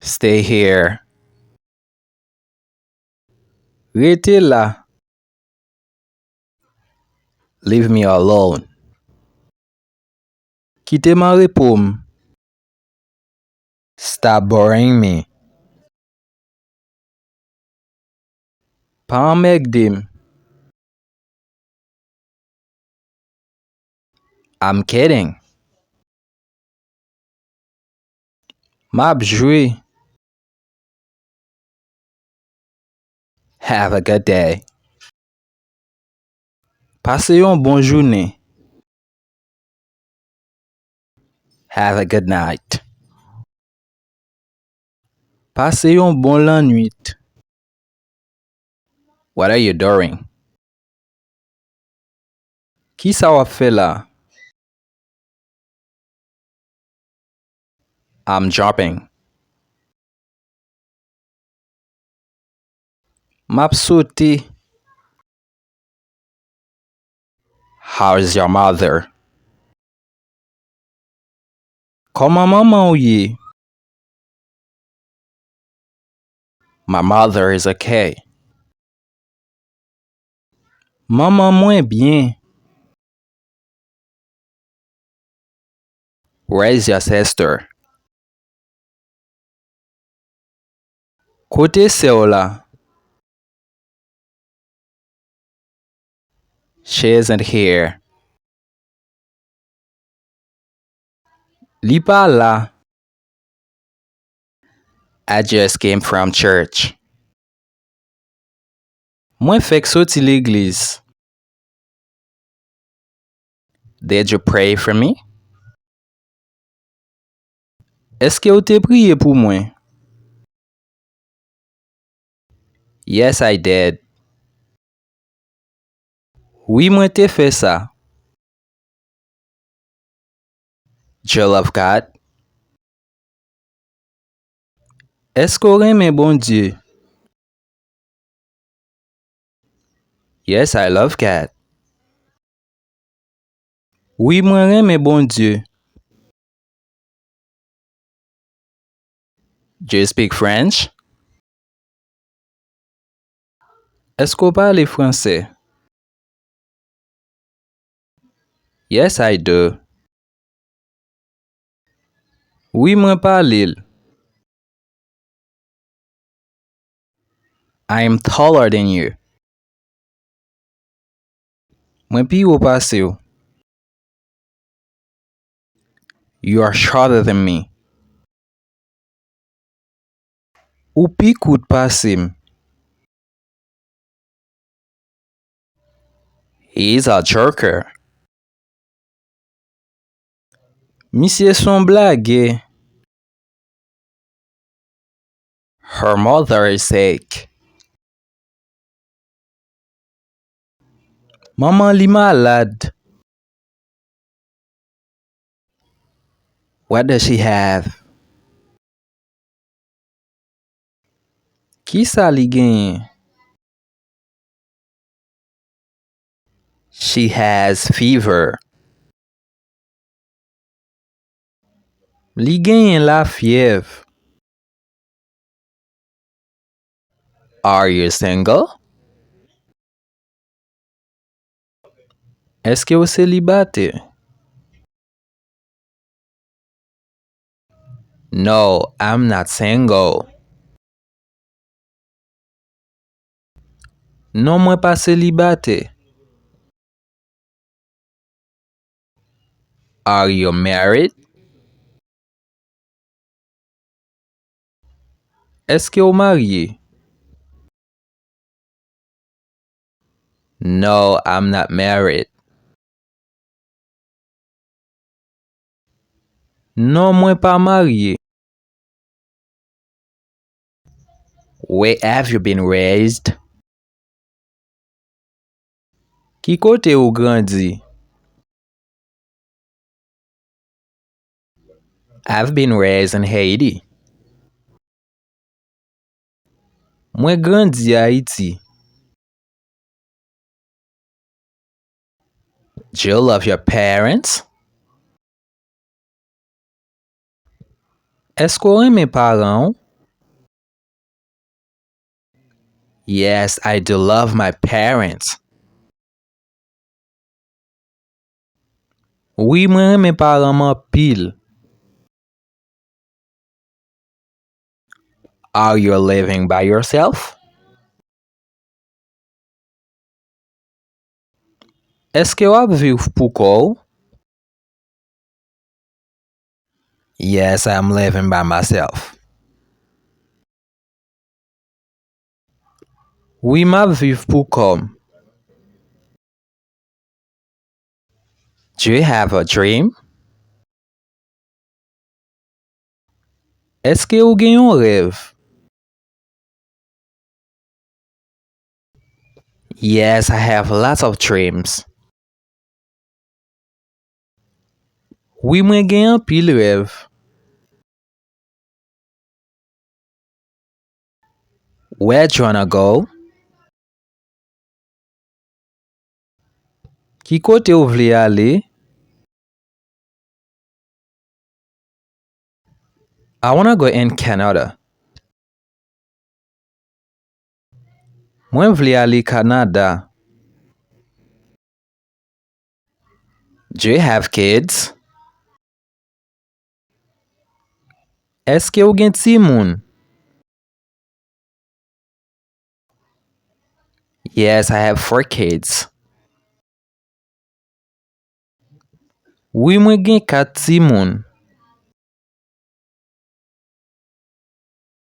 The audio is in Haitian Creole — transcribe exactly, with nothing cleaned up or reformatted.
Stay here. Rete la. Leave me alone. Kite m an repo m. Stop boring me. Pa anmègde m. I'm kidding. M ap jwe. Have a good day. Pase yon bon jounen. Have a good night. Pase yon bon lannwit. What are you doing? Kisa w ap fè la? I'm jumping. M ap sote. How's your mother? Kòman manman w ye? My mother is okay. Manman mwen byen. Where's your sister? Kote sè w la? She isn't here. Li pa la. I just came from church. Mwen fèk soti legliz. Did you pray for me? Èske w te priye pou mwen? Yes, I did. Wi, mwen te fè sa. Do you love God? Èske w renmen Bondye? Yes, I love God. Wi, mwen renmen Bondye. Do you speak French? Èske w pale fransè? Yes, I do. Wi, mwen pale l. I am taller than you. Mwen pi wo pase w. You are shorter than me. Ou pi kout pase m. He's a joker. Misye se yon blagè. Her mother is sick. Manman li malad. What does she have? Kisa li genyen? She has fever. Li genyen lafyèv. Are you single? Èske w selibatè? No, I'm not single. Non, mwen pa selibatè. Are you married? Èske w marye? No, I'm not married. Non, mwen pa marye. Where have you been raised? Ki kote ou grandi? I've been raised in Haiti. Mwen grandi Ayiti. Do you love your parents? Èske w renmen paran w? Yes, I do love my parents. Wi, mwen renmen paran m anpil. Are you living by yourself? Èske w ap viv pou kò w? Yes, I am living by myself. Wi, m ap viv pou kò m. Do you have a dream? Èske ou gen yon rèv? Yes, I have lots of dreams. Wi, mwen gen anpil rèv. Where do you wanna go? Ki kote w vle ale? I wanna go in Canada. Mwen vle ale Kanada. Do you have kids? Èske w gen timoun? Yes, I have four kids. Wi, mwen gen kat timoun.